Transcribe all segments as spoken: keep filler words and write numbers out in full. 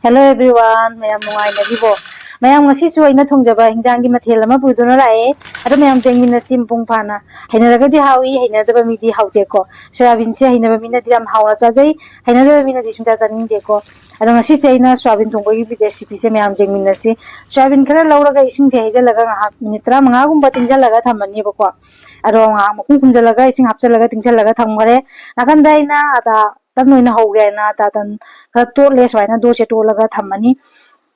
Hello everyone, ꯃꯌꯥꯝ ꯅꯨꯡꯉꯥꯏꯅꯔꯤꯕꯣ? ꯃꯌꯥꯝ, ꯉꯁꯤꯁꯨ ꯑꯩꯅ ꯊꯣꯡꯖꯕ ꯍꯤꯟꯖꯥꯡꯒꯤ ꯃꯊꯦꯜ ꯑꯃ ꯄꯨꯗꯨꯅ ꯂꯥꯛꯑꯦ꯫ ꯑꯗꯣ ꯃꯌꯥꯝ ꯌꯦꯡꯃꯤꯟꯅꯁꯤ ꯃꯄꯨꯡ ꯐꯥꯅ꯫ ꯍꯩꯅꯔꯒꯗꯤ ꯍꯥꯎꯏ, ꯍꯩꯅꯗꯕ ꯃꯤꯗꯤ ꯍꯥꯎꯇꯦꯀꯣ꯫ ꯁꯣꯌꯥꯕꯤꯟꯁꯦ ꯍꯩꯅꯕ ꯃꯤꯅꯗꯤ ꯌꯥꯝ ꯍꯥꯎꯅ ꯆꯥꯖꯩ, ꯍꯩꯅꯗꯕ ꯃꯤꯅꯗꯤ ꯁꯨꯡꯆꯥ ꯆꯥꯅꯤꯡꯗꯦꯀꯣ꯫ ꯑꯗꯣ ꯉꯁꯤꯁꯦ ꯑꯩꯅ ꯁꯣꯌꯥꯕꯤꯟ ꯊꯣꯡꯕꯒꯤ recipeꯁꯦ ꯃꯌꯥꯝ ꯌꯦꯡꯃꯤꯟꯅꯁꯤ꯫ ꯁꯣꯌꯥꯕꯤꯟ ꯈꯔ ꯂꯧꯔꯒ ꯏꯁꯤꯡꯁꯦ ꯍꯩꯖꯤꯜꯂꯒ ꯉꯥꯏꯍꯥꯛ minute ꯇꯔꯥꯃꯉꯥꯒꯨꯝꯕ ꯇꯤꯡꯁꯤꯜꯂꯒ ꯊꯝꯃꯅꯦꯕꯀꯣ꯫ ꯑꯗꯣ ꯉꯥꯏꯍꯥꯛ ꯃꯈꯨꯝ ꯈꯨꯝꯖꯤꯜꯂꯒ ꯏꯁꯤꯡ ꯍꯥꯞꯆꯤꯜꯂꯒ ꯇꯤꯡꯁꯤꯜꯂꯒ ꯊꯝꯈ꯭ꯔꯦ꯫ ꯅꯥꯀꯟꯗ ꯑꯩꯅ ꯑꯇꯥ ꯇꯟ ꯑꯣꯏꯅ ꯍꯧꯒꯦ ꯍꯥꯏꯅ ꯑꯇꯥ ꯇꯟ ꯈꯔ ꯇꯣꯠꯂꯦ, ꯁꯨꯃꯥꯏꯅ ꯗꯣꯁꯦ ꯇꯣꯠꯂꯒ ꯊꯝꯃꯅꯤ꯫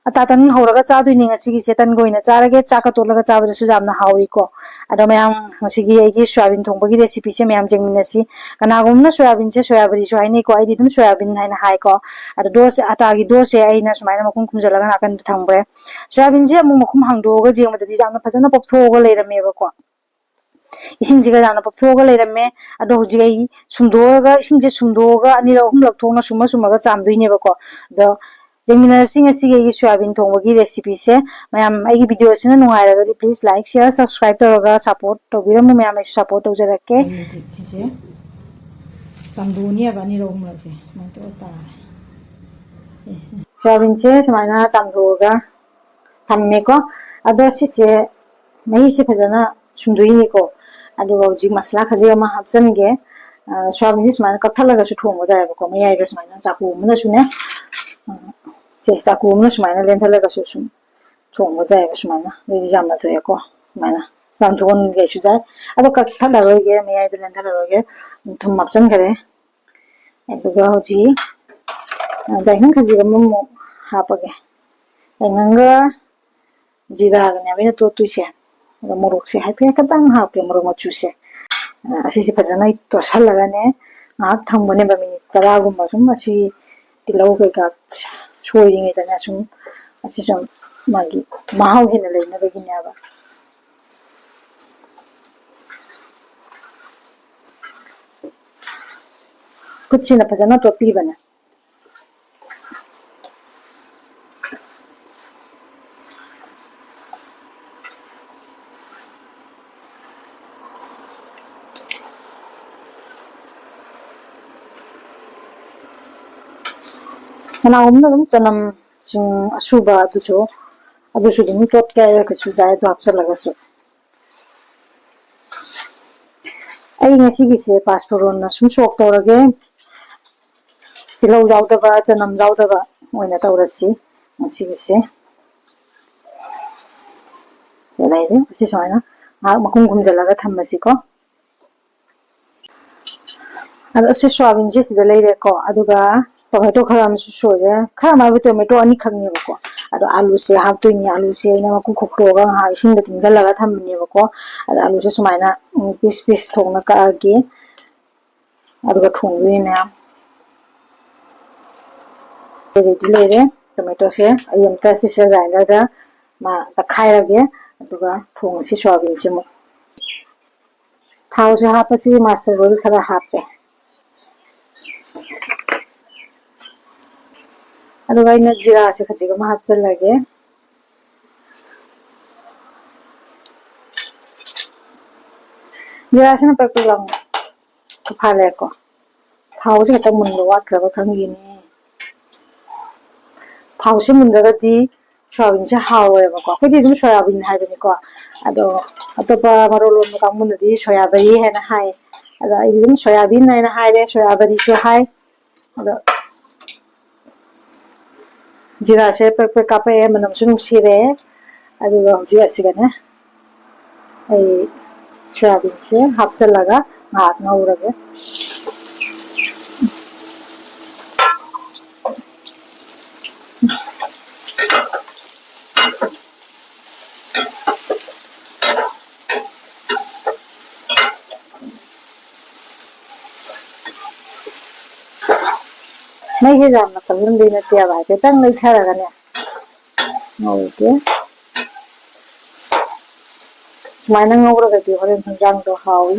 ꯑꯇꯥ ꯇꯟ ꯍꯧꯔꯒ ꯆꯥꯗꯣꯏꯅꯤ ꯉꯁꯤꯒꯤꯁꯦ, ꯇꯟꯒ ꯑꯣꯏꯅ ꯆꯥꯔꯒꯦ꯫ ꯆꯥꯛꯀ ꯇꯣꯠꯂꯒ ꯆꯥꯕꯗꯁꯨ ꯌꯥꯝꯅ ꯍꯥꯎꯏꯀꯣ꯫ ꯑꯗꯣ ꯃꯌꯥꯝ, ꯉꯁꯤꯒꯤ ꯑꯩꯒꯤ ꯁꯣꯌꯥꯕꯤꯟ ꯊꯣꯡꯕꯒꯤ recipeꯁꯦ ꯃꯌꯥꯝ ꯌꯦꯡꯃꯤꯟꯅꯁꯤ꯫ ꯀꯅꯥꯒꯨꯝꯕꯅ ꯁꯣꯌꯥꯕꯤꯟꯁꯦ ꯁꯣꯌꯥꯕꯔꯤꯁꯨ ꯍꯥꯏꯅꯩꯀꯣ, ꯑꯩꯗꯤ ꯑꯗꯨꯝ ꯁꯣꯌꯥꯕꯤꯟ ꯍꯥꯏꯅ ꯍꯥꯏꯀꯣ꯫ ꯑꯗꯣ ꯗꯣꯁꯦ, ꯑꯇꯥꯒꯤ ꯗꯣꯁꯦ ꯑꯩꯅ ꯁꯨꯃꯥꯏꯅ ꯃꯈꯨꯝ ꯈꯨꯝꯖꯤꯜꯂꯒ ꯅꯥꯀꯟꯗ ꯊꯝꯈ꯭ꯔꯦ꯫ ꯁꯣꯌꯥꯕꯤꯟꯁꯦ ꯑꯃꯨꯛ ꯃꯈꯨꯝ ꯍꯥꯡꯗꯣꯛꯑꯒ ꯌꯦꯡꯕꯗꯗꯤ ꯌꯥꯝꯅ ꯐꯖꯅ ꯄꯣꯞꯊꯣꯛꯑꯒ ꯂꯩꯔꯝꯃꯦꯕꯀꯣ꯫ ꯏꯁꯤꯡꯁꯤꯒ ꯌꯥꯝꯅ ꯄꯣꯞꯊꯣꯛꯑꯒ ꯂꯩꯔꯝꯃꯦ꯫ ꯑꯗꯣ ꯍꯧꯖꯤꯛ ꯑꯩ ꯁꯨꯝꯗꯣꯛꯑꯒ, ꯏꯁꯤꯡꯁꯦ ꯁꯨꯝꯗꯣꯛꯑꯒ ꯑꯅꯤꯔꯛ ꯑꯍꯨꯝꯂꯛ ꯊꯣꯛꯅ ꯁꯨꯝꯃ ꯁꯨꯝꯃꯒ ꯆꯥꯝꯗꯣꯏꯅꯦꯕꯀꯣ꯫ ꯑꯗꯣ ꯌꯦꯡꯃꯤꯟꯅꯔꯁꯤ ꯉꯁꯤꯒꯤ ꯑꯩꯒꯤ ꯁꯣꯌꯥꯕꯤꯟ ꯊꯣꯡꯕꯒꯤ recipeꯁꯦ꯫ ꯃꯌꯥꯝ, ꯑꯩꯒꯤ videoꯁꯤꯅ ꯅꯨꯡꯉꯥꯏꯔꯒꯗꯤ please like, share, subscribe ꯇꯧꯔꯒ support ꯇꯧꯕꯤꯔꯝꯃꯨ ꯃꯌꯥꯝ, ꯑꯩꯁꯨ support ꯇꯧꯖꯔꯛꯀꯦ꯫ ꯑꯩ ꯍꯧꯖꯤꯛ ꯁꯤꯁꯦ ꯆꯥꯝꯊꯣꯛꯑꯅꯦꯕ ꯑꯅꯤꯔꯛ ꯑꯍꯨꯝꯂꯛꯁꯦ ꯁꯨꯃꯥꯏꯅ ꯇꯧꯔ ꯇꯥꯔꯦ꯫ ꯁꯣꯌꯥꯕꯤꯟꯁꯦ ꯁꯨꯃꯥꯏꯅ ꯆꯥꯝꯊꯣꯛꯑꯒ ꯊꯝꯃꯦꯀꯣ꯫ ꯑꯗꯣ ꯁꯤꯁꯦ ꯃꯍꯤꯁꯦ ꯐꯖꯅ ꯁꯨꯝꯗꯣꯛꯏꯅꯤꯀꯣ꯫ ꯑꯗꯨꯒ ꯍꯧꯖꯤꯛ ꯃꯁꯂꯥ ꯈꯖꯤꯛ ꯑꯃ ꯍꯥꯞꯆꯤꯟꯒꯦ꯫ ꯑ, ꯁꯣꯌꯥꯕꯤꯟꯁꯦ ꯁꯨꯃꯥꯏꯅ ꯀꯛꯊꯠꯂꯒꯁꯨ ꯊꯣꯡꯕ ꯌꯥꯏꯑꯕꯀꯣ, ꯃꯌꯥꯏꯗ ꯁꯨꯃꯥꯏꯅ ꯆꯥꯀꯨ ꯑꯃꯅꯁꯨꯅꯦ꯫ ꯑ, ꯁꯦ, ꯆꯥꯀꯨ ꯑꯃꯅ ꯁꯨꯃꯥꯏꯅ ꯂꯦꯟꯊꯠꯂꯒꯁꯨ ꯁꯨꯝ ꯊꯣꯡꯕ ꯌꯥꯏꯑꯕ ꯁꯨꯃꯥꯏꯅ꯫ ꯑꯗꯨꯗꯤ ꯌꯥꯝꯅ ꯊꯣꯛꯑꯦꯀꯣ꯫ ꯁꯨꯃꯥꯏꯅ ꯆꯥꯝꯊꯣꯛꯍꯟꯒꯦꯁꯨ ꯌꯥꯏ꯫ ꯑꯗꯣ ꯀꯛꯊꯠꯂꯔꯣꯏꯒꯦ, ꯃꯌꯥꯏꯗ ꯂꯦꯟꯊꯠꯂꯔꯣꯏꯒꯦ꯫ ꯊꯨꯝ ꯍꯥꯞꯆꯤꯟꯈꯔꯦ꯫ ꯑꯗꯨꯒ ꯍꯧꯖꯤꯛ, ꯑ, ꯌꯥꯏꯉꯪ ꯈꯖꯤꯛ ꯑꯃꯃꯨꯛ ꯍꯥꯞꯄꯒꯦ꯫ ꯌꯥꯏꯉꯪꯒ ꯖꯤꯔꯥꯒꯅꯦꯕ ꯑꯩꯅ ꯇꯣꯠꯇꯣꯏꯁꯦ꯫ ꯑꯗꯣ ꯃꯣꯔꯣꯛꯁꯦ ꯍꯥꯏꯐꯦꯠ ꯈꯤꯇꯪ ꯍꯥꯞꯀꯦ, ꯃꯣꯔꯣꯛ ꯃꯆꯨꯁꯦ꯫ ꯑ, ꯑꯁꯤꯁꯦ ꯐꯖꯅ ꯇꯣꯠꯁꯜꯂꯒꯅꯦ, ꯉꯥꯏꯍꯥꯛ ꯊꯝꯒꯅꯦꯕ, minute ꯇꯔꯥꯒꯨꯝꯕ ꯁꯨꯝ꯫ ꯑꯁꯤ ꯇꯤꯜꯍꯧ ꯀꯩꯀꯥ ꯁꯣꯏꯔꯤꯉꯩꯗꯅꯦ ꯁꯨꯝ, ꯑꯁꯤ ꯁꯨꯝ ꯃꯥꯒꯤ ꯃꯍꯥꯎ ꯍꯦꯟꯅ ꯂꯩꯅꯕꯒꯤꯅꯦꯕ꯫ ꯈꯨꯠꯁꯤꯅ ꯐꯖꯅ ꯇꯣꯠꯄꯤꯕꯅꯦ꯫ ꯀꯅꯥꯒꯨꯝꯕꯅ ꯑꯗꯨꯝ ꯆꯅꯝꯁꯤꯡ ꯑꯁꯨꯕ ꯑꯗꯨꯁꯨ, ꯑꯗꯨꯁꯨ ꯑꯗꯨꯝ ꯇꯣꯠꯀꯦ ꯍꯥꯏꯔꯒꯁꯨ ꯌꯥꯏ, ꯑꯗꯨ ꯍꯥꯞꯆꯤꯜꯂꯒꯁꯨ꯫ ꯑꯩ ꯉꯁꯤꯒꯤꯁꯦ ꯄꯥꯁꯄꯨꯔꯣꯟꯅ ꯁꯨꯝ ꯁꯣꯛ ꯇꯧꯔꯒꯦ꯫ ꯇꯤꯜꯍꯧ ꯌꯥꯎꯗꯕ, ꯆꯅꯝ ꯌꯥꯎꯗꯕ ꯑꯣꯏꯅ ꯇꯧꯔꯁꯤ ꯉꯁꯤꯒꯤꯁꯦ꯫ ꯂꯩꯔꯦ꯫ ꯑꯁꯤ ꯁꯨꯃꯥꯏꯅ ꯉꯥꯏꯍꯥꯛ ꯃꯈꯨꯝ ꯈꯨꯝꯖꯤꯜꯂꯒ ꯊꯝꯃꯁꯤꯀꯣ꯫ ꯑꯗꯣ ꯑꯁꯤ ꯁꯣꯌꯥꯕꯤꯟꯁꯦ ꯁꯤꯗ ꯂꯩꯔꯦꯀꯣ꯫ ꯑꯗꯨꯒ ꯇꯣꯃꯦꯇꯣ ꯈꯔ ꯑꯃꯁꯨ ꯁꯣꯏꯔꯦ꯫ ꯈꯔ ꯑꯃ ꯍꯥꯏꯕ ꯇꯣꯃꯦꯇꯣ ꯑꯅꯤꯈꯛꯅꯦꯕꯀꯣ꯫ ꯑꯗꯣ ꯑꯥꯂꯨꯁꯦ ꯍꯥꯞꯇꯣꯏꯅꯦ꯫ ꯑꯥꯂꯨꯁꯦ ꯑꯩꯅ ꯃꯀꯨ ꯈꯣꯛꯇꯣꯛꯑꯒ ꯉꯥꯏꯍꯥꯛ ꯏꯁꯤꯡꯗ ꯇꯤꯡꯁꯤꯜꯂꯒ ꯊꯝꯕꯅꯦꯕꯀꯣ꯫ ꯑꯗꯣ ꯑꯥꯂꯨꯁꯦ ꯁꯨꯃꯥꯏꯅ, ꯎꯝ, ꯄꯤꯁ ꯄꯤꯁ ꯊꯣꯡꯅ ꯀꯛꯑꯒꯦ꯫ ꯑꯗꯨꯒ ꯊꯣꯡꯗꯣꯏꯅꯦ ꯃꯌꯥꯝ꯫ ꯔꯦꯗꯤ ꯂꯩꯔꯦ ꯇꯣꯃꯦꯇꯣꯁꯦ꯫ ꯑꯩ ꯑꯝꯇ ꯁꯤꯁꯦ ꯒ꯭ꯔꯥꯏꯟꯗꯔꯗ ꯃꯥ ꯇꯛꯈꯥꯏꯔꯒꯦ꯫ ꯑꯗꯨꯒ ꯊꯣꯡꯉꯁꯤ ꯁꯣꯌꯥꯕꯤꯟꯁꯤꯃꯨꯛ꯫ ꯊꯥꯎꯁꯦ ꯍꯥꯞꯄꯁꯤ, ꯃꯁꯇꯔꯗ ꯑꯣꯏꯜ ꯈꯔ ꯍꯥꯞꯄꯦ꯫ ꯑꯗꯨꯒ ꯑꯩꯅ ꯖꯤꯔꯥꯁꯦ ꯈꯖꯤꯛ ꯑꯃ ꯍꯥꯞꯆꯤꯜꯂꯒꯦ꯫ ꯖꯤꯔꯥꯁꯤꯅ ꯄ꯭ꯔꯛ ꯄ꯭ꯔꯛ ꯂꯥꯎꯅ ꯐꯥꯜꯂꯦꯀꯣ꯫ ꯊꯥꯎꯁꯦ ꯈꯤꯇꯪ ꯃꯨꯟꯕ ꯋꯥꯠꯈ꯭ꯔꯕ ꯈꯪꯗꯦꯅꯦ꯫ ꯊꯥꯎꯁꯦ ꯃꯨꯟꯗ꯭ꯔꯒꯗꯤ ꯁꯣꯌꯥꯕꯤꯟꯁꯦ ꯍꯥꯎꯔꯣꯏꯕꯀꯣ꯫ ꯑꯩꯈꯣꯏꯗꯤ ꯑꯗꯨꯝ ꯁꯣꯌꯥꯕꯤꯟ ꯍꯥꯏꯕꯅꯤꯀꯣ꯫ ꯑꯗꯣ ꯑꯇꯣꯞꯄ ꯃꯔꯣꯜ ꯂꯣꯟꯕ ꯀꯥꯡꯕꯨꯅꯗꯤ ꯁꯣꯌꯥꯕꯔꯤ ꯍꯥꯏꯅ ꯍꯥꯏ꯫ ꯑꯗꯣ ꯑꯩꯗꯤ ꯑꯗꯨꯝ ꯁꯣꯌꯥꯕꯤꯟ ꯍꯥꯏꯅ ꯍꯥꯏꯔꯦ, ꯁꯣꯌꯥꯕꯔꯤꯁꯨ ꯍꯥꯏ꯫ ꯑꯗꯣ ꯖꯤꯔꯥꯁꯦ ꯄ꯭ꯔꯦꯛ ꯄ꯭ꯔꯦꯛ ꯀꯥꯞꯄꯛꯑꯦ, ꯃꯅꯝꯁꯨ ꯅꯨꯡꯁꯤꯔꯦ꯫ ꯑꯗꯨꯒ ꯍꯧꯖꯤꯛ ꯑꯁꯤꯒꯅꯦ ꯑꯩ ꯁꯣꯌꯥꯕꯤꯟꯁꯦ ꯍꯥꯞꯆꯤꯜꯂꯒ ꯉꯥꯏꯍꯥꯛ ꯉꯧꯔꯒꯦ꯫ ꯃꯩꯁꯦ ꯌꯥꯝꯅ ꯀꯜꯍꯟꯗꯣꯏ ꯅꯠꯇꯦꯕ, ꯍꯥꯏꯐꯦꯠꯇꯪ ꯂꯩꯊꯔꯒꯅꯦ ꯉꯧꯔꯒꯦ꯫ ꯁꯨꯃꯥꯏꯅ ꯉꯧꯔꯒꯗꯤ ꯍꯣꯔꯦꯟ ꯍꯤꯟꯖꯥꯡꯗꯣ ꯍꯥꯎꯏ꯫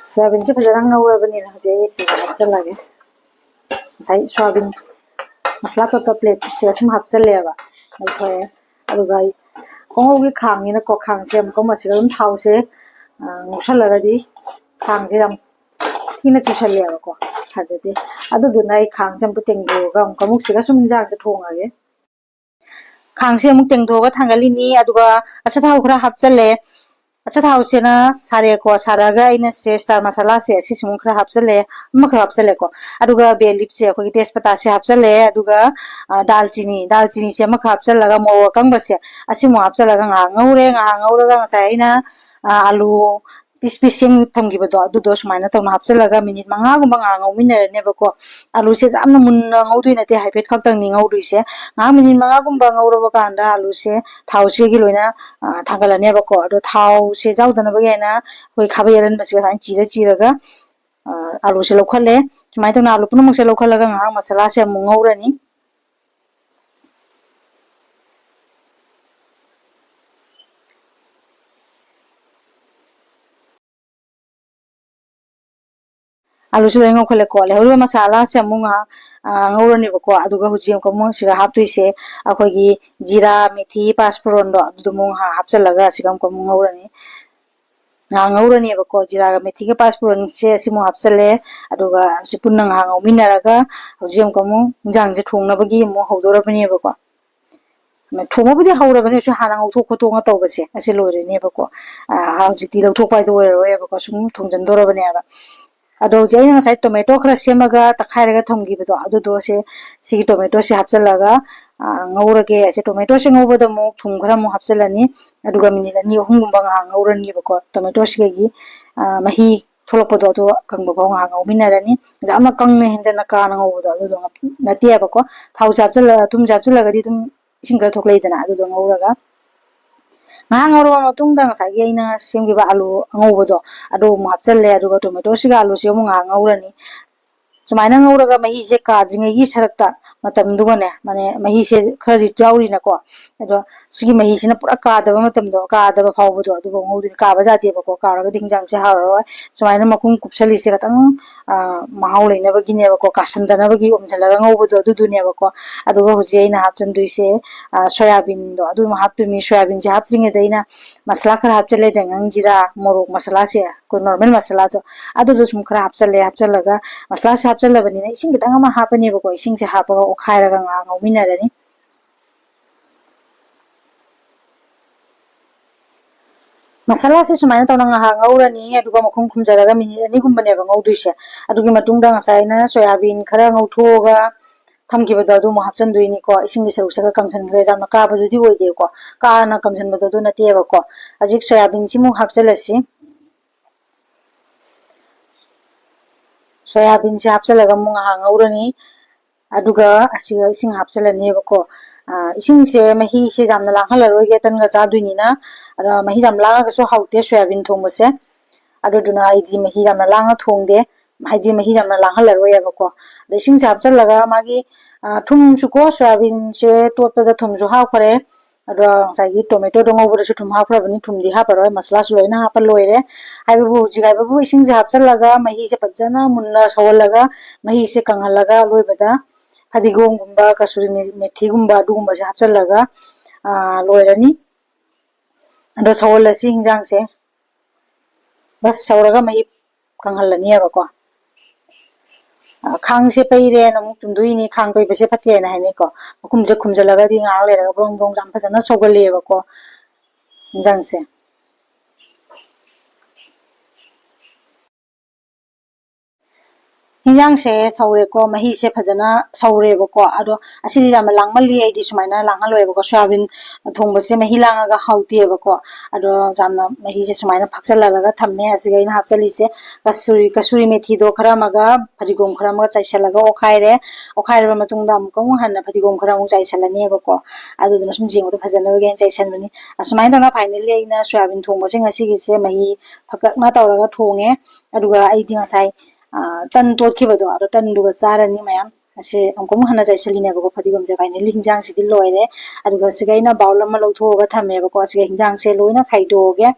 ꯁꯣꯌꯥꯕꯤꯟꯁꯦ ꯐꯖꯅ ꯉꯧꯔꯕꯅꯤꯅ ꯍꯧꯖꯤꯛ ꯑꯩ ꯁꯤꯗ ꯍꯥꯞꯆꯤꯜꯂꯒꯦ꯫ ꯉꯁꯥꯏ ꯁꯣꯌꯥꯕꯤꯟ ꯃꯁꯂꯥ ꯇꯣꯠꯄ ꯄ꯭ꯂꯦꯠꯁꯤꯗ ꯁꯨꯝ ꯍꯥꯞꯆꯤꯜꯂꯦꯕ, ꯂꯧꯊꯣꯛꯑꯦ꯫ ꯑꯗꯨꯒ ꯑꯩ ꯀꯥꯡꯍꯧꯒꯤ ꯈꯥꯡꯅꯤꯅꯀꯣ, ꯈꯥꯡꯁꯦ ꯑꯃꯨꯛꯀ ꯃꯁꯤꯗ ꯑꯗꯨꯝ ꯊꯥꯎꯁꯦ, ꯑ, ꯉꯧꯁꯜꯂꯒꯗꯤ ꯈꯥꯡꯁꯦ ꯌꯥꯝ ꯊꯤꯅ ꯆꯨꯁꯜꯂꯦꯕꯀꯣ, ꯐꯖꯗꯦ꯫ ꯑꯗꯨꯗꯨꯅ ꯑꯩ ꯈꯥꯡꯁꯦ ꯑꯃꯨꯛ ꯇꯦꯡꯗꯣꯛꯑꯒ ꯑꯃꯨꯛ, ꯑꯃꯨꯛꯁꯤꯒ ꯁꯨꯝ ꯏꯟꯖꯥꯡꯁꯦ ꯊꯣꯡꯉꯒꯦ꯫ ꯈꯥꯡꯁꯦ ꯑꯃꯨꯛ ꯇꯦꯡꯗꯣꯛꯑꯒ ꯊꯥꯡꯒꯠꯂꯤꯅꯤ, ꯑꯗꯨꯒ ꯑꯆꯥꯊꯥꯎ ꯈꯔ ꯍꯥꯞꯆꯜꯂꯦ꯫ ꯑꯆꯥꯊꯥꯎꯁꯤꯅ ꯁꯥꯔꯦꯀꯣ, ꯁꯥꯔꯛꯑꯒ ꯑꯩꯅ ꯁꯦ star ꯃꯁꯥꯂꯥꯁꯦ ꯑꯁꯤꯁꯤꯃꯨꯛ ꯈꯔ ꯍꯥꯞꯆꯜꯂꯦ, ꯑꯃꯈꯛ ꯍꯥꯞꯆꯜꯂꯦꯀꯣ꯫ ꯑꯗꯨꯒ bay leafꯁꯦ, ꯑꯩꯈꯣꯏꯒꯤ ꯇꯦꯖꯄꯇꯥꯁꯦ ꯍꯥꯞꯆꯜꯂꯦ, ꯑꯗꯨꯒ, ꯑ, ꯗꯥꯜꯆꯤꯅꯤ, ꯗꯥꯜꯆꯤꯅꯤꯁꯦ ꯑꯃꯈꯛ ꯍꯥꯞꯆꯜꯂꯒ, ꯃꯣꯔꯣꯛ ꯑꯀꯪꯕꯁꯦ ꯑꯁꯤꯃꯨꯛ ꯍꯥꯞꯆꯜꯂꯒ ꯉꯥꯏꯍꯥꯛ ꯉꯧꯔꯦ꯫ ꯉꯥꯏꯍꯥꯛ ꯉꯧꯔꯒ ꯉꯁꯥꯏ ꯑꯩꯅ, ꯑ, ꯑꯂꯨ piece piece ꯁꯦꯝ ꯊꯝꯈꯤꯕꯗꯣ, ꯑꯗꯨꯗꯣ ꯁꯨꯃꯥꯏꯅ ꯇꯧꯅ ꯍꯥꯞꯆꯜꯂꯒ ꯃꯤꯅꯤꯠ ꯃꯉꯥꯒꯨꯝꯕ ꯉꯥꯏꯍꯥꯛ ꯉꯧꯃꯤꯟꯅꯔꯅꯦꯕꯀꯣ꯫ ꯑꯂꯨꯁꯦ ꯌꯥꯝꯅ ꯃꯨꯟꯅ ꯉꯧꯗꯣꯏ ꯅꯠꯇꯦ, ꯍꯥꯏꯐꯦꯠ ꯈꯛꯇꯪꯅꯤ ꯉꯧꯗꯣꯏꯁꯦ꯫ ꯉꯥꯏꯍꯥꯛ ꯃꯤꯅꯤꯠ ꯃꯉꯥꯒꯨꯝꯕ ꯉꯧꯔꯕ ꯀꯥꯟꯗ ꯑꯂꯨꯁꯦ ꯊꯥꯎꯁꯤꯒꯤ ꯂꯣꯏꯅ, ꯑ, ꯊꯥꯡꯒꯠꯂꯅꯦꯕꯀꯣ꯫ ꯑꯗꯣ ꯊꯥꯎꯁꯦ ꯌꯥꯎꯗꯅꯕꯒꯤ ꯍꯥꯏꯅ ꯑꯩꯈꯣꯏ ꯈꯥꯕꯩ ꯑꯔꯟꯕꯁꯦ ꯁꯨꯃꯥꯏꯅ ꯆꯤꯔ ꯆꯤꯔꯒ, ꯑ, ꯑꯂꯨꯁꯦ ꯂꯧꯈꯠꯂꯦ꯫ ꯁꯨꯃꯥꯏꯅ ꯇꯧꯅ ꯑꯂꯨ ꯄꯨꯝꯅꯃꯛꯁꯦ ꯂꯧꯈꯠꯂꯒ ꯉꯥꯏꯍꯥꯛ ꯃꯁꯥꯂꯥꯁꯦ ꯑꯃꯨꯛ ꯉꯧꯔꯅꯤ꯫ ꯑꯂꯨꯁꯦ ꯂꯣꯏ ꯉꯧꯈꯠꯂꯦꯀꯣ꯫ ꯂꯩꯍꯧꯔꯤꯕ ꯃꯁꯥꯂꯥꯁꯦ ꯑꯃꯨꯛ ꯉꯥꯏꯍꯥꯛ, ꯑ, ꯉꯧꯔꯅꯦꯕꯀꯣ꯫ ꯑꯗꯨꯒ ꯍꯧꯖꯤꯛ ꯑꯃꯨꯛꯀ ꯑꯃꯨꯛ ꯁꯤꯗ ꯍꯥꯞꯇꯣꯏꯁꯦ ꯑꯩꯈꯣꯏꯒꯤ ꯖꯤꯔꯥ, ꯃꯦꯊꯤ, ꯄꯥꯁꯄꯨꯔꯟꯗꯣ, ꯑꯗꯨꯗꯣ ꯑꯃꯨꯛ ꯉꯥꯏꯍꯥꯛ ꯍꯥꯞꯆꯜꯂꯒ ꯑꯁꯤꯒ ꯑꯃꯨꯛꯀ ꯑꯃꯨꯛ ꯉꯧꯔꯅꯤ꯫ ꯉꯥꯏꯍꯥꯛ ꯉꯧꯔꯅꯦꯕꯀꯣ꯫ ꯖꯤꯔꯥꯒ ꯃꯦꯊꯤꯒ ꯄꯥꯁꯄꯨꯔꯟꯁꯦ ꯑꯁꯤꯃꯨꯛ ꯍꯥꯞꯆꯜꯂꯦ꯫ ꯑꯗꯨꯒ ꯁꯤ ꯄꯨꯟꯅ ꯉꯥꯏꯍꯥꯛ ꯉꯧꯃꯤꯟꯅꯔꯒ ꯍꯧꯖꯤꯛ ꯑꯃꯨꯛꯀ ꯑꯃꯨꯛ ꯏꯟꯖꯥꯡꯁꯦ ꯊꯣꯡꯅꯕꯒꯤ ꯑꯃꯨꯛ ꯍꯧꯗꯣꯔꯕꯅꯦꯕꯀꯣ꯫ ꯊꯣꯡꯕꯕꯨꯗꯤ ꯍꯧꯔꯕꯅꯦ, ꯑꯩꯁꯨ ꯍꯥꯟꯅ ꯉꯧꯊꯣꯛ ꯈꯣꯠꯇꯣꯛꯅ ꯇꯧꯕꯁꯦ ꯑꯁꯤ ꯂꯣꯏꯔꯅꯦꯕꯀꯣ꯫ ꯑ, ꯍꯧꯖꯤꯛꯇꯤ ꯂꯧꯊꯣꯛꯄ ꯍꯥꯏꯗꯣ ꯑꯣꯏꯔꯔꯣꯏꯕꯀꯣ, ꯁꯨꯝ ꯊꯣꯡꯖꯤꯟꯗꯣꯔꯕꯅꯦꯕ꯫ ꯑꯗꯣ ꯍꯧꯖꯤꯛ ꯑꯩꯅ ꯉꯁꯥꯏ tomato ꯈꯔ ꯁꯦꯝꯃꯒ ꯇꯛꯈꯥꯏꯔꯒ ꯊꯝꯈꯤꯕꯗꯣ, ꯑꯗꯨꯗꯣ ꯁꯦ, ꯁꯤꯒꯤ tomatoꯁꯦ ꯍꯥꯞꯆꯤꯜꯂꯒ, ꯑ, ꯉꯧꯔꯒꯦ꯫ ꯑꯁꯤ tomatoꯁꯦ ꯉꯧꯕꯗ ꯑꯃꯨꯛ ꯊꯨꯝ ꯈꯔ ꯑꯃꯨꯛ ꯍꯥꯞꯆꯤꯜꯂꯅꯤ, ꯑꯗꯨꯒ ꯃꯤꯅꯤꯠ ꯑꯅꯤ ꯑꯍꯨꯝꯒꯨꯝꯕ ꯉꯥꯏꯍꯥꯛ ꯉꯧꯔꯅꯤꯕꯀꯣ꯫ Tomatoꯁꯤꯒꯤ, ꯑ, ꯃꯍꯤ ꯊꯣꯛꯂꯛꯄꯗꯣ ꯑꯗꯨ ꯀꯪꯕ ꯐꯥꯎ ꯉꯥꯏꯍꯥꯛ ꯉꯧꯃꯤꯟꯅꯔꯅꯤ꯫ ꯌꯥꯝꯅ ꯀꯪꯅ ꯍꯦꯟꯖꯟꯅ ꯀꯥꯅ ꯉꯧꯕꯗꯣ ꯑꯗꯨꯗꯣ ꯅꯠꯇꯦꯕꯀꯣ꯫ ꯊꯥꯎꯁꯦ ꯍꯥꯞꯆꯤꯜꯂ-, ꯊꯨꯝꯁꯦ ꯍꯥꯞꯆꯤꯜꯂꯒꯗꯤ ꯑꯗꯨꯝ ꯏꯁꯤꯡ ꯈꯔ ꯊꯣꯛꯂꯛꯏꯗꯅ, ꯑꯗꯨꯗꯣ ꯉꯧꯔꯒ, ꯉꯥꯏꯍꯥꯛ ꯉꯧꯔꯕ ꯃꯇꯨꯡꯗ ꯉꯁꯥꯏꯒꯤ ꯑꯩꯅ ꯁꯦꯝꯈꯤꯕ ꯑꯂꯨ ꯑꯉꯧꯕꯗꯣ ꯑꯗꯨ ꯑꯃꯨꯛ ꯍꯥꯞꯆꯜꯂꯦ꯫ ꯑꯗꯨꯒ tomatoꯁꯤꯒ ꯑꯂꯨꯁꯤꯒ ꯑꯃꯨꯛ ꯉꯥꯏꯍꯥꯛ ꯉꯧꯔꯅꯤ꯫ ꯁꯨꯃꯥꯏꯅ ꯉꯧꯔꯒ ꯃꯍꯤꯁꯦ ꯀꯥꯗ꯭ꯔꯤꯉꯩꯒꯤ ꯁꯔꯛꯇ ꯃꯇꯝꯗꯨꯒꯅꯦ, ꯃꯥꯅꯦ, ꯃꯍꯤꯁꯦ ꯈꯔꯗꯤ ꯌꯥꯎꯔꯤꯅꯀꯣ, ꯑꯗꯣ ꯁꯤꯒꯤ ꯃꯍꯤꯁꯤꯅ ꯄꯨꯔꯥ ꯀꯥꯗꯕ ꯃꯇꯝꯗꯣ, ꯀꯥꯗꯕ ꯐꯥꯎꯕꯗꯣ ꯑꯗꯨꯐꯥꯎ ꯉꯧꯗꯣꯏꯅꯤ꯫ ꯀꯥꯕ ꯌꯥꯗꯦꯕꯀꯣ, ꯀꯥꯔꯒꯗꯤ ꯍꯤꯟꯖꯥꯡꯁꯦ ꯍꯥꯎꯔꯔꯣꯏ꯫ ꯁꯨꯃꯥꯏꯅ ꯃꯈꯨꯝ ꯀꯨꯞꯁꯜꯂꯤꯁꯦ ꯈꯤꯇꯪ, ꯑ, ꯃꯍꯥꯎ ꯂꯩꯅꯕꯒꯤꯅꯦꯕꯀꯣ, ꯀꯥꯁꯟꯗꯅꯕꯒꯤ ꯎꯝꯁꯤꯜꯂꯒ ꯉꯧꯕꯗꯣ ꯑꯗꯨꯗꯨꯅꯦꯕꯀꯣ꯫ ꯑꯗꯨꯒ ꯍꯧꯖꯤꯛ ꯑꯩꯅ ꯍꯥꯞꯆꯤꯟꯗꯣꯏꯁꯦ, ꯑ, ꯁꯣꯌꯥꯕꯤꯟꯗꯣ ꯑꯗꯨ ꯑꯃ ꯍꯥꯞꯇꯣꯏꯅꯤ꯫ ꯁꯣꯌꯥꯕꯤꯟꯁꯦ ꯍꯥꯞꯇ꯭ꯔꯤꯉꯩꯗ ꯑꯩꯅ ꯃꯁꯥꯂꯥ ꯈꯔ ꯍꯥꯞꯆꯜꯂꯦ, ꯖꯉꯪ ꯖꯤꯔꯥ, ꯃꯣꯔꯣꯛ ꯃꯁꯥꯂꯥꯁꯦ, ꯑꯩꯈꯣꯏ ꯅꯣꯔꯃꯦꯜ ꯃꯁꯥꯂꯥꯗꯣ, ꯑꯗꯨꯗꯣ ꯁꯨꯝ ꯈꯔ ꯍꯥꯞꯆꯜꯂꯦ꯫ ꯍꯥꯞꯆꯜꯂꯒ ꯃꯁꯥꯂꯥꯁꯦ ꯍꯥꯞꯆꯜꯂꯕꯅꯤꯅ ꯏꯁꯤꯡ ꯈꯤꯇꯪ ꯑꯃ ꯍꯥꯞꯄꯅꯦꯕꯀꯣ꯫ ꯏꯁꯤꯡꯁꯦ ꯍꯥꯞꯄꯒ ꯑꯣꯠꯈꯥꯏꯔꯒ ꯉꯥꯏꯍꯥꯛ ꯉꯧꯃꯤꯟꯅꯔꯅꯤ꯫ ꯃꯁꯥꯂꯥꯁꯦ ꯁꯨꯃꯥꯏꯅ ꯇꯧꯅ ꯉꯥꯏꯍꯥꯛ ꯉꯧꯔꯅꯤ, ꯑꯗꯨꯒ ꯃꯈꯨꯝ ꯈꯨꯝꯖꯤꯜꯂꯒ ꯃꯤꯅꯤꯠ ꯑꯅꯤ ꯒꯨꯝꯕꯅꯦꯕ ꯉꯧꯗꯣꯏꯁꯦ꯫ ꯑꯗꯨꯒꯤ ꯃꯇꯨꯡꯗ ꯉꯁꯥꯏ ꯑꯩꯅ ꯁꯣꯌꯥꯕꯤꯟ ꯈꯔ ꯉꯧꯊꯣꯛꯑꯒ ꯊꯝꯈꯤꯕꯗꯣ ꯑꯗꯨ ꯑꯃꯨꯛ ꯍꯥꯞꯆꯤꯟꯗꯣꯏꯅꯤꯀꯣ꯫ ꯏꯁꯤꯡꯒꯤ ꯁꯔꯨꯛꯁꯦ ꯈꯔ ꯀꯪꯁꯤꯟꯈ꯭ꯔꯦ, ꯌꯥꯝꯅ ꯀꯥꯕꯗꯨꯗꯤ ꯑꯣꯏꯗꯦꯕꯀꯣ, ꯀꯥꯅ ꯀꯪꯁꯤꯟꯕꯗꯣ ꯑꯗꯨ ꯅꯠꯇꯦꯕꯀꯣ꯫ ꯍꯧꯖꯤꯛ ꯁꯣꯌꯥꯕꯤꯟꯁꯤꯃꯨꯛ ꯍꯥꯞꯆꯤꯜꯂꯁꯤ꯫ ꯁꯣꯌꯥꯕꯤꯟꯁꯦ ꯍꯥꯞꯆꯤꯜꯂꯒ ꯑꯃꯨꯛ ꯉꯥꯏꯍꯥꯛ ꯉꯧꯔꯅꯤ꯫ ꯑꯗꯨꯒ ꯑꯁꯤꯒ ꯏꯁꯤꯡ ꯍꯥꯞꯆꯤꯜꯂꯅꯦꯕꯀꯣ꯫ ꯑ, ꯏꯁꯤꯡꯁꯦ, ꯃꯍꯤꯁꯦ ꯌꯥꯝꯅ ꯂꯥꯡꯍꯜꯂꯔꯣꯏꯒꯦ, ꯇꯟꯒ ꯆꯥꯗꯣꯏꯅꯤꯅ꯫ ꯑꯗꯣ ꯃꯍꯤ ꯌꯥꯝ ꯂꯥꯡꯉꯒꯁꯨ ꯍꯥꯎꯇꯦ ꯁꯣꯌꯥꯕꯤꯟ ꯊꯣꯡꯕꯁꯦ꯫ ꯑꯗꯨꯗꯨꯅ ꯑꯩꯗꯤ ꯃꯍꯤ ꯌꯥꯝꯅ ꯂꯥꯡꯅ ꯊꯣꯡꯗꯦ, ꯍꯥꯏꯗꯤ ꯃꯍꯤ ꯌꯥꯝꯅ ꯂꯥꯡꯍꯜꯂꯔꯣꯏꯌꯦꯕꯀꯣ꯫ ꯑꯗꯣ ꯏꯁꯤꯡꯁꯦ ꯍꯥꯞꯆꯤꯜꯂꯒ ꯃꯥꯒꯤ, ꯑ, ꯊꯨꯝꯁꯨꯀꯣ, ꯁꯣꯌꯥꯕꯤꯟꯁꯦ ꯇꯣꯠꯄꯗ ꯊꯨꯝꯁꯨ ꯍꯥꯞꯈ꯭ꯔꯦ꯫ ꯑꯗꯣ ꯉꯁꯥꯏꯒꯤ ꯇꯣꯃꯦꯇꯣꯗꯣ ꯉꯧꯕꯗꯁꯨ ꯊꯨꯝ ꯍꯥꯞꯈ꯭ꯔꯕꯅꯤ, ꯊꯨꯝꯗꯤ ꯍꯥꯞꯄꯔꯣꯏ, ꯃꯁꯂꯥꯁꯨ ꯂꯣꯏꯅ ꯍꯥꯞꯄ ꯂꯣꯏꯔꯦ꯫ ꯍꯥꯏꯕꯕꯨ ꯍꯧꯖꯤꯛ ꯍꯥꯏꯕꯕꯨ ꯏꯁꯤꯡꯁꯦ ꯍꯥꯞꯆꯤꯜꯂꯒ ꯃꯍꯤꯁꯦ ꯐꯖꯅ ꯃꯨꯟꯅ ꯁꯧꯍꯜꯂꯒ, ꯃꯍꯤꯁꯦ ꯀꯪꯍꯜꯂꯒ ꯑꯂꯣꯏꯕꯗ ꯐꯗꯤꯒꯣꯝꯒꯨꯝꯕ, ꯀꯁꯨꯔꯤ ꯃꯦ-, ꯃꯦꯊꯤꯒꯨꯝꯕ ꯑꯗꯨꯒꯨꯝꯕꯁꯦ ꯍꯥꯞꯆꯤꯜꯂꯒ, ꯑ, ꯂꯣꯏꯔꯅꯤ꯫ ꯑꯗꯣ ꯁꯧꯍꯜꯂꯁꯤ ꯍꯤꯟꯖꯥꯡꯁꯦ꯫ ꯕꯁ ꯁꯧꯔꯒ ꯃꯍꯤ ꯀꯪꯍꯜꯂꯅꯤꯕꯀꯣ꯫ ꯑ, ꯈꯥꯡꯁꯦ ꯄꯩꯔꯦꯅ ꯑꯃꯨꯛ ꯆꯨꯝꯗꯣꯛꯏꯅꯤ, ꯈꯥꯡ ꯄꯩꯕꯁꯦ ꯐꯠꯇꯦꯅ ꯍꯥꯏꯅꯩꯀꯣ꯫ ꯃꯈꯨꯝꯁꯦ ꯈꯨꯝꯖꯤꯜꯂꯒꯗꯤ ꯉꯥꯏꯍꯥꯛ ꯂꯩꯔꯒ ꯕ꯭ꯔꯣꯡ ꯕ꯭ꯔꯣꯡ ꯌꯥꯝ ꯐꯖꯅ ꯁꯧꯒꯜꯂꯦꯕꯀꯣ ꯍꯤꯟꯖꯥꯡꯁꯦ꯫ ꯍꯤꯟꯖꯥꯡꯁꯦ ꯁꯧꯔꯦꯀꯣ, ꯃꯍꯤꯁꯦ ꯐꯖꯅ ꯁꯧꯔꯦꯕꯀꯣ꯫ ꯑꯗꯣ ꯑꯁꯤꯗꯤ ꯌꯥꯝꯅ ꯂꯥꯡꯃꯜꯂꯤ, ꯑꯩꯗꯤ ꯁꯨꯃꯥꯏꯅ ꯂꯥꯡꯍꯜꯂꯣꯏꯕꯀꯣ꯫ ꯁꯣꯌꯥꯕꯤꯟ ꯊꯣꯡꯕꯁꯦ ꯃꯍꯤ ꯂꯥꯡꯉꯒ ꯍꯥꯎꯇꯦꯕꯀꯣ꯫ ꯑꯗꯣ ꯌꯥꯝꯅ ꯃꯍꯤꯁꯦ ꯁꯨꯃꯥꯏꯅ ꯐꯥꯛꯆꯜꯍꯜꯂꯒ ꯊꯝꯃꯦ꯫ ꯑꯁꯤꯒ ꯑꯩꯅ ꯍꯥꯞꯆꯜꯂꯤꯁꯦ ꯀꯁꯨꯔꯤ, ꯀꯁꯨꯔꯤ ꯃꯦꯊꯤꯗꯣ ꯈꯔ ꯑꯃꯒ ꯐꯗꯤꯒꯣꯝ ꯈꯔ ꯑꯃꯒ ꯆꯥꯏꯁꯤꯜꯂꯒ ꯑꯣꯠꯈꯥꯏꯔꯦ꯫ ꯑꯣꯠꯈꯥꯏꯔꯕ ꯃꯇꯨꯡꯗ ꯑꯃꯨꯛꯀ ꯑꯃꯨꯛ ꯍꯟꯅ ꯐꯗꯤꯒꯣꯝ ꯈꯔ ꯑꯃꯨꯛ ꯆꯥꯏꯁꯤꯜꯂꯅꯦꯕꯀꯣ꯫ ꯑꯗꯨꯗꯨꯅ ꯁꯨꯝ ꯌꯦꯡꯕꯗ ꯐꯖꯅꯕꯒꯤ ꯑꯩꯅ ꯆꯥꯏꯁꯤꯟꯕꯅꯤ꯫ ꯑꯁꯨꯃꯥꯏꯅ ꯇꯧꯅ finally ꯑꯩꯅ ꯁꯣꯌꯥꯕꯤꯟ ꯊꯣꯡꯕꯁꯦ ꯉꯁꯤꯒꯤꯁꯦ ꯃꯍꯤ ꯐꯀꯛꯅ ꯇꯧꯔꯒ ꯊꯣꯡꯉꯦ꯫ ꯑꯗꯨꯒ ꯑꯩꯗꯤ ꯉꯁꯥꯏ, ꯑ, ꯇꯟ ꯇꯣꯠꯈꯤꯕꯗꯣ, ꯑꯗꯣ ꯇꯟꯗꯨꯒ ꯆꯥꯔꯅꯤ ꯃꯌꯥꯝ꯫ ꯑꯁꯦ ꯑꯃꯨꯛꯀ ꯑꯃꯨꯛ ꯍꯟꯅ ꯆꯥꯏꯁꯤꯜꯂꯤꯅꯦꯕꯀꯣ, ꯐꯗꯤꯒꯣꯝꯁꯦ꯫ Finally ꯍꯤꯟꯖꯥꯡꯁꯤꯗꯤ ꯂꯣꯏꯔꯦ꯫ ꯑꯗꯨꯒ ꯁꯤꯒ ꯑꯩꯅ bowl ꯑꯃ ꯂꯧꯊꯣꯛꯑꯒ ꯊꯝꯃꯦꯕꯀꯣ꯫ ꯁꯤꯒ ꯍꯤꯟꯖꯥꯡꯁꯦ ꯂꯣꯏꯅ ꯈꯥꯏꯗꯣꯛꯑꯒꯦ꯫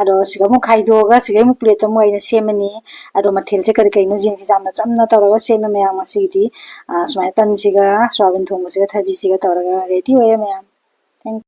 ꯑꯗꯣ ꯁꯤꯒ ꯑꯃꯨꯛ ꯈꯥꯏꯗꯣꯛꯑꯒ ꯁꯤꯒ ꯑꯃꯨꯛ plate ꯑꯃꯨꯛ ꯑꯩꯅ ꯁꯦꯝꯃꯅꯤ꯫ ꯑꯗꯣ ꯃꯊꯦꯜꯁꯦ ꯀꯔꯤ ꯀꯔꯤꯅꯣ ꯌꯦꯡꯁꯤ꯫ ꯌꯥꯝꯅ ꯆꯝꯅ ꯇꯧꯔꯒ ꯁꯦꯝꯃꯦ ꯃꯌꯥꯝ ꯉꯁꯤꯒꯤꯗꯤ꯫ ꯑ, ꯁꯨꯃꯥꯏꯅ ꯇꯟꯁꯤꯒ ꯁꯣꯌꯥꯕꯤꯟ ꯊꯣꯡꯕꯁꯤꯒ ꯊꯕꯤꯁꯤꯒ ꯇꯧꯔꯒ ready ꯑꯣꯏꯔꯦ ꯃꯌꯥꯝ꯫